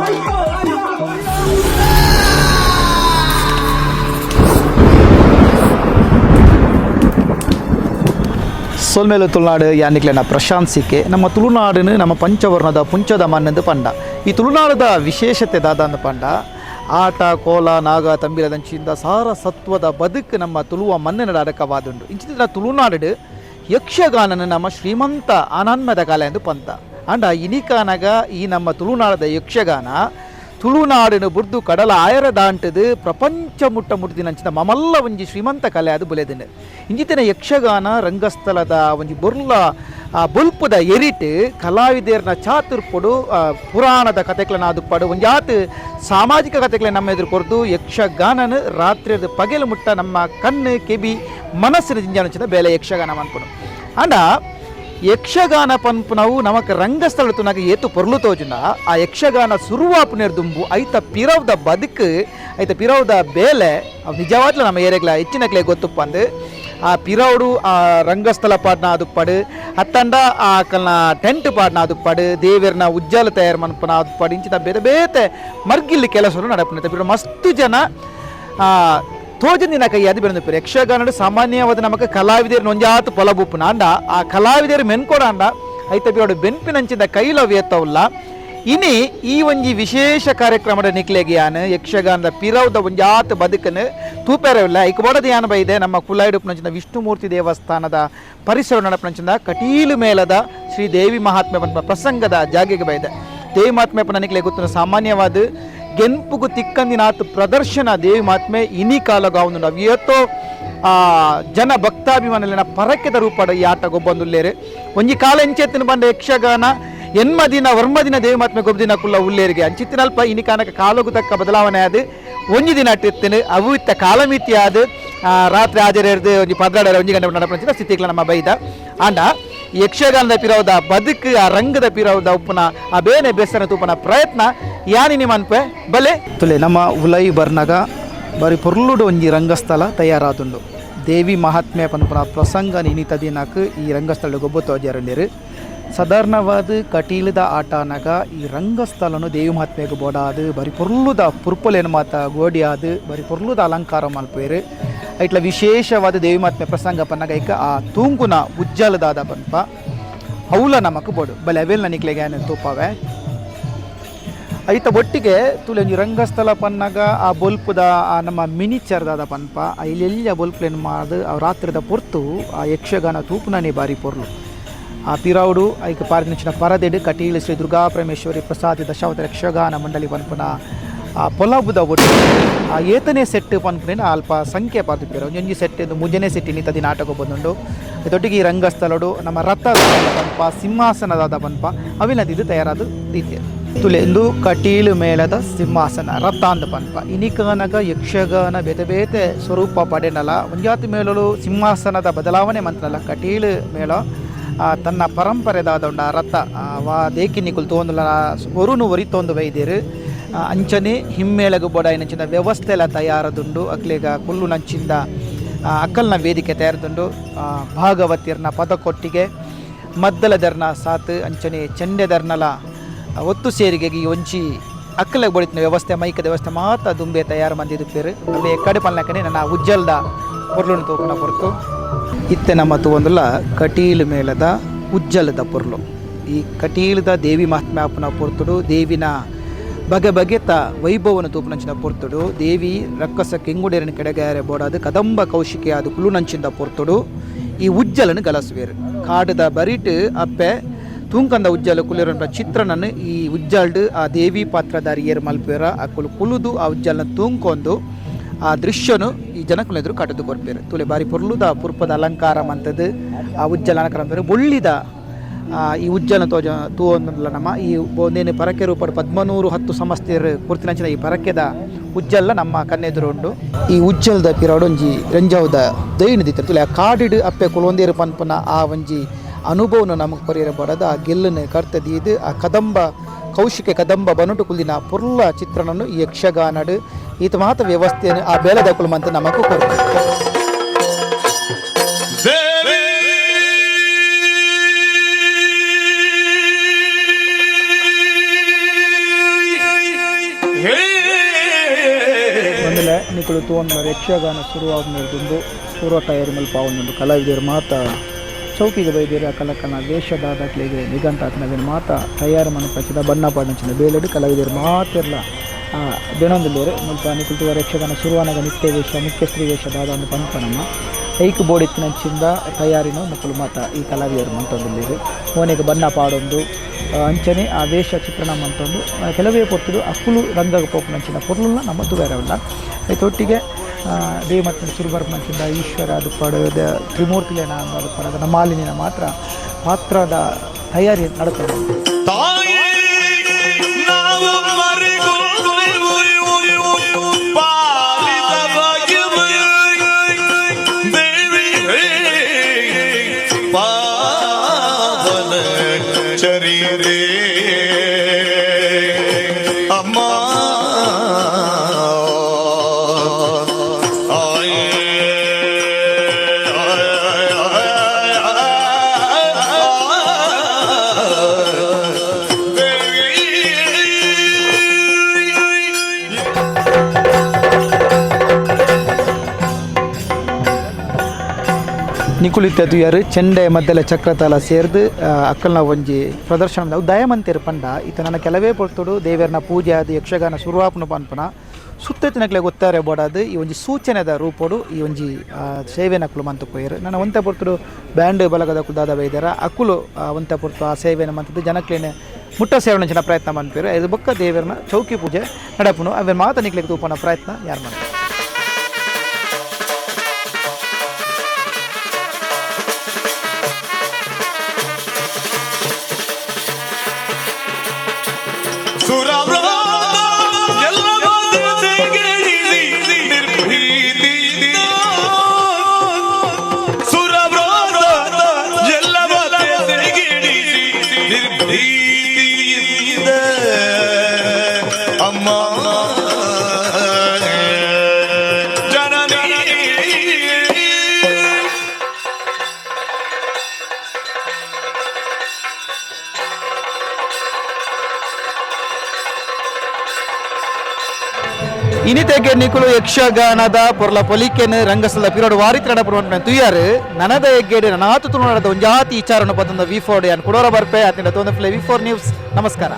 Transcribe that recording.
ಸೊಲ್ಮೆಲು ತುಳುನಾಡು ಯಾನಿಕ್ಲೆನ ಪ್ರಶಾಂತ್ ಸಿಕೆ. ನಮ್ಮ ತುಳುನಾಡಿನ ನಮ್ಮ ಪಂಚವರ್ಣದ ಪುಂಚದ ಮಣ್ಣಂದು ಪಂಡ. ಈ ತುಳುನಾಡದ ವಿಶೇಷತೆ ದಾದ ಪಂಡ ಆಟ ಕೋಲ ನಾಗ ತಂಬಿಲದಂಚಿಂದ ಸಾರ ಸತ್ವದ ಬದುಕು ನಮ್ಮ ತುಳುವ ಮಣ್ಣಿನ ಅಡಕವಾದುಂಡು. ಇಂಚಿನ ತುಳುನಾಡು ಯಕ್ಷಗಾನನ ನಮ್ಮ ಶ್ರೀಮಂತ ಆನನ್ಮದ ಕಲೆ ಎಂದು ಪಂತ. ಅಂಡ ಇನಿಕಾನಗ ಈ ನಮ್ಮ ತುಳುನಾಡದ ಯಕ್ಷಗಾನ ತುಳುನಾಡಿನ ಬುರ್ದು ಕಡಲ ಆಯರ ದಾಂಟದು ಪ್ರಪಂಚ ಮುಟ್ಟ ಮುಟ್ಟಿನಂಚಿನ ಮಮಲ್ಲ ಒಂಜಿ ಶ್ರೀಮಂತ ಕಲೆ ಅದು ಬುಲೆದಿನ. ಇಂಜಿತಿನ ಯಕ್ಷಗಾನ ರಂಗಸ್ಥಳದ ಒಂಜಿ ಬೊರ್ಲ ಬೊಲ್ಪುದ ಎರಿಟ್ ಕಲಾವಿದರ್ನ ಚಾತುರ್ಪುಡು ಪುರಾಣದ ಕತೆಕ್ಲನ ಆದುಪ್ಪಾಡು ಒಂಜಾತ್ ಸಾಮಾಜಿಕ ಕತೆಕ್ಲ ನಮ್ಮ ಎದುರು ಕೊರ್ದು ಯಕ್ಷಗಾನನ ರಾತ್ರಿದ ಪಗೆಲು ಮುಟ್ಟ ನಮ್ಮ ಕಣ್ಣು ಕೆಬಿ ಮನಸ್ಸಿನ ಜಿಂಜಾನಂಚಿನ ಬೇಲೆ ಯಕ್ಷಗಾನ ಮನ್ಪುನು. ಅಂಡ ಯಕ್ಷಗಾನ ಪನ್ಪುನವು ನಮಕ್ ರಂಗಸ್ಥಳ ತುನಗ ಏತು ಪೊರ್ಲು ತೋಜುನ ಆ ಯಕ್ಷಗಾನ ಸುರುವಾಪುನೇರ್ ದುಂಬು ಐತ ಪಿರವ್ದ ಬದುಕು ಐತ ಪಿರವ್ದ ಬೇಲೆ ಅವು ನಿಜವಾದ್ಲ ನಮ್ಮ ಏರೆಗ್ಲ ಹೆಚ್ಚಿನಕ್ಲೆ ಗೊತ್ತುಪ್ಪಂದು. ಆ ಪಿರವ್ಡು ಆ ರಂಗಸ್ಥಳ ಪಾಡ್ನ ಅದುಪ್ಪಡು ಅತ್ತಂಡ ಆ ಕಲ್ನ ಟೆಂಟ್ ಪಾಡ್ನ ಅದುಪ್ಪಡು ದೇವೆರ್ನ ಉಜ್ಜಾಲ ತಯಾರು ಮನ್ಪುನ ಅದುಪ್ಪಡು ಇಂಚಿನ ಬೇತೆ ಬೇತೆ ಮರ್ಗಿಲ್ಲಿ ಕೆಲಸನು ನಡಪುನ ಪಿರ ಮಸ್ತು ಜನ ತೋಜಂದಿನ ಕೈಯಾದ ಬೆಳೆದಿಪ್ಪರು. ಯಕ್ಷಗಾನಡು ಸಾಮಾನ್ಯವಾದ ನಮಕ್ ಕಲಾವಿದರು ಒಂಜಾತು ಪೊಲಬುಪ್ಪುನ ಅಂಡ ಆ ಕಲಾವಿದರು ಮೆನ್ಕೊಡ ಅಂಡ ಐತ ಬಿರೋಡು ಬೆನ್ಪಿನಂಚಿನ ಕೈಲವ್ಯತ್ತವಲ್ಲ. ಇನಿ ಈ ಒಂಜಿ ವಿಶೇಷ ಕಾರ್ಯಕ್ರಮದ ನಿಕ್ಲೆಗೆ ಯಾನ್ ಯಕ್ಷಗಾನದ ಪಿರವ್ದ ಒಂಜಾತ್ ಬದುಕನು ತೂಪೆರವಿಲ್ಲ. ಐಕ್ ಬೋಡದ ಯಾನ್ ಬೈದೆ ನಮ್ಮ ಕುಲಾಯಿಡುಪ್ಪುನಂಚಿನ ವಿಷ್ಣುಮೂರ್ತಿ ದೇವಸ್ಥಾನದ ಪರಿಸರ ನಡಪುನಂಚಿನ ಕಟೀಲು ಮೇಲದ ಶ್ರೀ ದೇವಿ ಮಹಾತ್ಮೆ ಪನ್ಪ ಪ್ರಸಂಗದ ಜಾಗೆಗೆ ಬೈದೆ. ದೇವಿ ಮಹಾತ್ಮೆ ಪಂಡ ನಿಕ್ಲೆ ಗೊತ್ತಿನ ಸಾಮಾನ್ಯವಾದ ಗೆಂಪುಗು ತಿಕ್ಕಂದಿನಾತ್ ಪ್ರದರ್ಶನ ದೇವಿ ಮಹಾತ್ಮೆ ಇನಿ ಕಾಲಗಾವುಂಡು. ಅವಿಯತ್ತೋ ಜನ ಭಕ್ತಾಭಿಮಾನಲಿನ ಪರಕೆದ ರೂಪದ ಈ ಆಟ ಗೊಬ್ಬಂದುಲ್ಲೇರು. ಒಂಜಿ ಕಾಲ ಎಂಚೆತ್ತಿನ ಬಂದ ಯಕ್ಷಗಾನ ಎನ್ಮ ದಿನ ವರ್ಮ ದಿನ ದೇವಿ ಮಹಾತ್ಮೆ ಗೊಬ್ಬದಿನ ಕುಲ್ಲ ಉಲ್ಲೇರಿಗೆ ಅಂಚಿತ್ತಿನಲ್ಪ ಇನಿ ಕಾನಕ ಕಾಲಗು ತಕ್ಕ ಬದಲಾವಣೆ ಆದ ಒಂಜಿ ದಿನ ಅಟ್ಟಿತ್ತಿನ ಅವು ಇತ್ತ ಕಾಲಮಿತಿ ಆದ ರಾತ್ರಿ ಹಾಜರೇರ್ದು ಒಂಜಿ ಪದ್ರಾಡರ ಒಂಜಿ ಗಂಟೆ ನಡಪಂಚಿನ ಸ್ಥಿತಿಗಳ ನಮ್ಮ ಬೈದ. ಆಂಡ ಯಕ್ಷಗಾನದ ಪಿರವದ ಬದುಕು ಆ ರಂಗದ ಪಿರವದ ಉಪ್ಪುನ ಆ ಬೇನೆ ಬೆಸನ ತೂಪನ ಪ್ರಯತ್ನ ಯಾನಿ ಮನ್ಪೆ ಬಲೆ ತುಲೆ ನಮ್ಮ ಉಲೈ ಬರ್ನಗ ಬರಿ ಪೊರ್ಲುಡು ಒಂಜಿ ರಂಗಸ್ಥಳ ತಯಾರಾದುಂಡು. ದೇವಿ ಮಹಾತ್ಮೆ ಪನ್ಪುನ ಪ್ರಸಂಗ ನಿನಿತ ದಿನಕ್ ಈ ರಂಗಸ್ಥಳ ಗೊಬ್ಬ ತೋಜಾರುಂಡೇರು. ಸಾಧಾರಣವಾದ ಕಟೀಲದ ಆಟನಗ ಈ ರಂಗಸ್ಥಳನು ದೇವಿ ಮಹಾತ್ಮೆಗೆ ಬೋಡಾದು ಬರಿ ಪೊರ್ಲುದ ಪುರ್ಪಲೇನು ಮಾತ ಗೋಡಿಯಾದು ಬರಿ ಪೊರ್ಲುದ ಅಲಂಕಾರ ಮಲ್ಪೇರು. ಐಟ್ಲ ವಿಶೇಷವಾದ ದೇವಿ ಮಹಾತ್ಮೆ ಪ್ರಸಂಗ ಪನ್ನಗ ಐಕ ಆ ತೂಂಕುನ ಉಜ್ಜಲದಾದ ಪನ್ಪ ಅವುಲ ನಮಕ್ ಬೋಡು ಬಲೆ ಅವೆಲ್ ನಿಕ್ಲೆಗೆ ತೂಪಾವೆ. ಐತ ಒಟ್ಟಿಗೆ ತುಲೆ ಒಂಜಿ ರಂಗಸ್ಥಳ ಪನ್ನಗ ಆ ಬೊಲ್ಪುದ ಆ ನಮ್ಮ ಮಿನಿಚರ್ದಾದ ಪನ್ಪ ಆ ಇಲ್ಲೆಲ್ಲ ಬೊಲ್ಪುಲೆನ್ ಮಾದ್ ಆ ರಾತ್ರಿದ ಪೊರ್ತು ಆ ಯಕ್ಷಗಾನ ತೂಪುನನೇ ಬಾರಿ ಪೊರ್ಲು. ಆ ಪಿರೌಡು ಐಕ್ ಪಾರ್ದಿನಂಚಿನ ಪರದೆಡು ಕಟೀಲು ಶ್ರೀ ದುರ್ಗಾ ಪರಮೇಶ್ವರಿ ಪ್ರಸಾದ ದಶಾವತಾರ ಯಕ್ಷಗಾನ ಮಂಡಳಿ ಪನ್ಪುನ ಆ ಪೊಲಬುದ ಒಟ್ಟು ಆ ಏತನೇ ಸೆಟ್ ಪನ್ಪುನೇನ ಅಲ್ಪ ಸಂಖ್ಯೆ ಪಾರ್ದಿಪ್ಪೆರ್. ಒಂಜೊಂಜಿ ಸೆಟ್ ಮೂಜನೇ ಸೆಟ್ ಇನ್ನಿತದಿ ನಾಟಕ ಬಂದುಂಡು. ಇದೊಟ್ಟಿಗೆ ಈ ರಂಗಸ್ಥಳಡು ನಮ್ಮ ರಥದ ಪನ್ಪ ಸಿಂಹಾಸನದಾದ ಪನ್ಪ ಅವಿನದಿದ್ದು ತಯಾರಾದ ರೀತಿಯ ತುಲೆ ಇಂದು ಕಟೀಲು ಮೇಳದ ಸಿಂಹಾಸನ ರಥ ಅಂದ ಪನ್ಪ. ಇನಿಕನಗ ಯಕ್ಷಗಾನ ಬೇತೆ ಬೇತೆ ಸ್ವರೂಪ ಪಡೆನಲ ಒಂಜಾತಿ ಮೇಳಲು ಸಿಂಹಾಸನದ ಬದಲಾವಣೆ ಮಂತ್ರಲ್ಲ ಕಟೀಲು ಮೇಳ ತನ್ನ ಪರಂಪರೆದಾದ ಉಂಡ ರಥ ವಾ ದೇಕಿ ನಿಕುಲು ತೋಂದುಲ ಒರುನು ಒರಿತೊಂದು ಬೈದೇರು. ಅಂಚನೆ ಹಿಮ್ಮೇಳಗು ಬೊಡಾಯಿನಂಚಿನ ವ್ಯವಸ್ಥೆ ಎಲ್ಲ ತಯಾರದುಂಡು. ಅಕ್ಲೆಗ ಕುಲ್ಲು ನಂಚಿಂದ ಅಕ್ಕಲ್ನ ವೇದಿಕೆ ತಯಾರದುಂಡು. ಭಾಗವತಿರ್ನ ಪದಕೊಟ್ಟಿಗೆ ಮದ್ದಲದರ್ನ ಸಾತ್ ಅಂಚನೆ ಚೆಂಡೆದರ್ನಲ ಒತ್ತು ಸೇರಿಗೆ ಈ ಒಂಜಿ ಅಕ್ಕಲೆಗ್ ಬಡಿತಿನ ವ್ಯವಸ್ಥೆ ಮೈಕದ ವ್ಯವಸ್ಥೆ ಮಾತ ದುಂಬೆ ತಯಾರು ಮಂದಿದುಪ್ಪೆರ್. ಅವೇ ಕಡೆ ಪಲ್ನಕನೆ ನನ್ನ ಉಜ್ಜಲ್ದ ಪೊರ್ಲುನು ತೂಪುನ ಪೊರ್ತು. ಇತ್ತೆ ನಮ್ಮ ತೂವೊಂದುಲ್ಲ ಕಟೀಲು ಮೇಳದ ಉಜ್ಜಲದ ಪೊರ್ಲು. ಈ ಕಟೀಲದ ದೇವಿ ಮಹಾತ್ಮೆ ಆಪುನ ಪೊರ್ತುಡು ದೇವಿನ ಬಗೆ ಬಗೆತ ವೈಭವನ ತೂಪುನಂಚಿನ ಪೊರ್ತುಡು ದೇವಿ ರಕ್ಕಸ ಕೆಂಗುಡೇರನ ಕೆಡಗಾರೆ ಬೋಡಾದು ಕದಂಬ ಕೌಶಿಕೆ ಅದು ಕುಲುನಂಚಿಂದ ಪೊರ್ತುಡು ಈ ಉಜ್ಜಲನ್ನು ಗಲಸುವೇರು. ಕಾಡದ ಬರಿಟ್ ಅಪ್ಪೆ ತೂಂಕಂದ ಉಜ್ಜಲ ಕುಲಿರಂಟ ಚಿತ್ರನನ್ನು ಈ ಉಜ್ಜಲ್ಡ್ ಆ ದೇವಿ ಪಾತ್ರಧಾರಿ ಏರು ಮಲ್ಪೇರ ಅಕುಲು ಕುಲುದು ಆ ಉಜ್ಜಲ್ನ ತೂಂಕೊಂದು ಆ ದೃಶ್ಯನು ಈ ಜನಕುಲೆದುರು ಕಟ್ಟದು ಕೊರ್ಪೇರು. ತುಲೆ ಬಾರಿ ಪೊರ್ಲುದ ಪುರ್ಪದ ಅಲಂಕಾರ ಮಂತದ್ದು ಆ ಉಜ್ಜಲ ಅಲಂಕಾರ ಮಂತದ್ದು ಬೊಳ್ಳಿದ ಈ ಉಜ್ಜಲ ತೋಜ ತೂವೊಂದುಲ್ಲ ನಮ್ಮ ಈ ಒಂದೇನು ಪರಕೆ ರೂಪಡ್ 1310 ಸಮಸ್ತೆರ್ ಕೊರ್ತಿನಂಚಿನ ಈ ಪರಕೆದ ಉಜ್ಜಲ್ಲ ನಮ್ಮ ಕಣ್ಣೆದುರು ಉಂಡು. ಈ ಉಜ್ಜಲ್ದ ಪಿರವಡೊಂಜಿ ರಂಜಾವುದ ದೈನ ದಿತ್ತರ್ ತುಲೆ ಆ ಕಾಡಿಡ್ ಅಪ್ಪೆ ಕುಲೊಂದೇರು ಪನ್ಪುನ ಆ ಒಂಜಿ ಅನುಭವನು ನಮಗೆ ಕೊರಿಯರ ಬಡದ ಆ ಗೆಲ್ಲನ್ನು ಕರ್ತದೀದು ಆ ಕದಂಬ ಕೌಶಿಕ ಕದಂಬ ಬನುಟು ಕುಲ್ದಿನ ಪೊರ್ಲ ಚಿತ್ರಣನು ಈ ಯಕ್ಷಗಾನಡು ಈತ ಮಾತ ವ್ಯವಸ್ಥೆಯನ್ನು ಆ ಬೇಲದ ಕುಲಮಂತ ನಮಕು ಕೊರ್ಪು. ದೇವಿ. ನಿಕುಲು ತೂವೊಂದು ಯಕ್ಷಗಾನ ಶುರುವಾಗುನೆರ್ದ್ ಪೂರ್ವ ತಯಾರಿ ಮಲ್ಪಾವೊಂದುಂಡು. ಕಲಾವಿದೆರ್ ಮಾತ ಚೌಕಿಗ್ ಬೈದೆರ್. ಅಕಲಕಲ್ನ ವೇಷದಾದಕ್ಲೆಗ್ ನಿಘಂಟ್ ಆತಿನವೆನ್ ಮಾತ ತಯಾರ್ ಮನ್ಪುನಂಚಿನ ಬಣ್ಣ ಪಾಡುನಂಚಿನ ಬೇಲೆಡ್ ಕಲಾವಿದೆರ್ ಮಾತೆರ್ಲ ಬೆನೊಂದುಲ್ಲೆರ್. ಮುಲ್ಪ ನಿಕುಲು ತೂವರೆ ಯಕ್ಷಗಾನ ಶುರುವಾನಗ ನಿತ್ಯ ವೇಷ, ಮುಖ್ಯ ಸ್ತ್ರೀ ವೇಷ ದಾದ ಅಂದ್ ಪನ್ಪ ನಮ ಐಕ್ ಬೋಡಿತ್ತಿನಂಚಿಂದ ತಯಾರಿನ್ ಮೊಕುಲು ಮಾತ ಈ ಕಲಾವಿದೆರ್ ಮಂತೊಂದುಲ್ಲೆರ್. ಮೋನೆಗ್ ಬಣ್ಣ ಪಾಡೊಂದು ಅಂಚನೆ ಆ ವೇಷ ಚಿತ್ರಣ ಮಂತೊಂದು ಕೆಲವೇ ಪೊರ್ತುಡು ಅಕುಲು ರಂಗಗ್ ಪೋಪುನಂಚಿನ ಪೊರ್ಲುಲ ನಮ ತೂವೆರೆ ಉಲ್ಲ. ಐತ ಒಟ್ಟಿಗೆ ದೇಮತ್ನ ಸುರು ಬರ್ಪುನಂಚಿಂದ ಈಶ್ವರ ದುಪ್ಪಡ್, ತ್ರಿಮೂರ್ತಿಲೆನ ದುಪ್ಪಡ್, ಮಾಲಿನಿನ ಮಾತ್ರ ಪಾತ್ರದ ತಯಾರಿ ನಡತೊಂದುಂಡು. ತಾಯಿ ನಾವು ಮರಿಗುಂದೆವು ಪಾಲಿತ ಭಾಗ್ಯವು ದೇವಿ ಪಾವನ ಚರಿತೆ ಅಮ್ಮ ಆಯೇ ದೇವಿ. ನಿಕುಲಿತ್ತ ತೂಯರ್ ಚೆಂಡೆ ಮದ್ದಲೆ ಚಕ್ರತಾಳ ಸೇರ್ದು ಅಕ್ಕಲ್ನ ಒಂಜಿ ಪ್ರದರ್ಶನ ಅವು ದಯಮಂತೆರ್ ಪಂಡ ಇತ್ತ ನನ್ನ ಕೆಲವೇ ಪೊರ್ತುಡು ದೇವೆರ್ನ ಪೂಜೆ ಆದ್ ಯಕ್ಷಗಾನ ಶುರುವಾಪುನ ಪನ್ಪುನ ಸುತ್ತೆತ್ತಿನಕ್ಲೆ ಗೊತ್ತಾರೆ ಬೋಡಾದ್ ಈ ಒಂಜಿ ಸೂಚನೆದ ರೂಪೊಡು ಈ ಒಂಜಿ ಸೇವೆನಕುಲು ಮಂತು ಪೋಯೆರ್. ನನ ಒಂತೆ ಪೊರ್ತುಡು ಬ್ಯಾಂಡ್ ಬಳಗದಕುಲು ದಾದ ಬೈದೆರ ಅಕುಲು ಒಂತೆ ಪೊರ್ತು ಆ ಸೇವೆನ ಮಂತುದು ಜನಕ್ಲೆನ ಮುಟ್ಟ ಸೇವನಂಚಿನ ಪ್ರಯತ್ನ ಮನ್ಪೆರ್. ಐದು ಬೊಕ್ಕ ದೇವೆರ್ನ ಚೌಕಿ ಪೂಜೆ ನಡಪುನು. ಅವೆನ್ ಮಾತ ನಿಕ್ಲೆಗ್ ತೂಪುನ ಪ್ರಯತ್ನ ಯಾರ್ ಮನ್ಪೆರ್. ಸುರವ್ರತ ಎಲ್ಲ ಬಾಧ್ಯತೆಗಳಿಸಿ ನಿರ್ಭೀತಿಯಿಂದ. ಸುರವ್ರತ ಎಲ್ಲ ಬಾಧ್ಯತೆಗಳಿಸಿ ನಿರ್ಭೀತಿಯಿಂದ ಅಮ್ಮ ಜನನಿ. ಇನಿತೆಗೆ ನಿಕುಲು ಯಕ್ಷಗಾನದ ಪೊರ್ಲ ಪೊಲಿಕೆನ್ ರಂಗಸ್ಥಳ ಪಿರೋಡು ವಾರಿತ್ ನಡಪುನ ತುಯಾರು ನನದ ಎಗ್ಗೇಡು ನನಾತು ತುಳುನಾಡದ ಒಂಜಾತಿ ವಿಚಾರನ ಪತ್ತೊಂದು ವಿ ಫೋರ್ ಯಾನ್ ಕುಡೋರ ಬರ್ಪೆ ಅತಿಂಡ ತೋಂದ ವಿ ಫೋರ್ ನ್ಯೂಸ್. ನಮಸ್ಕಾರ.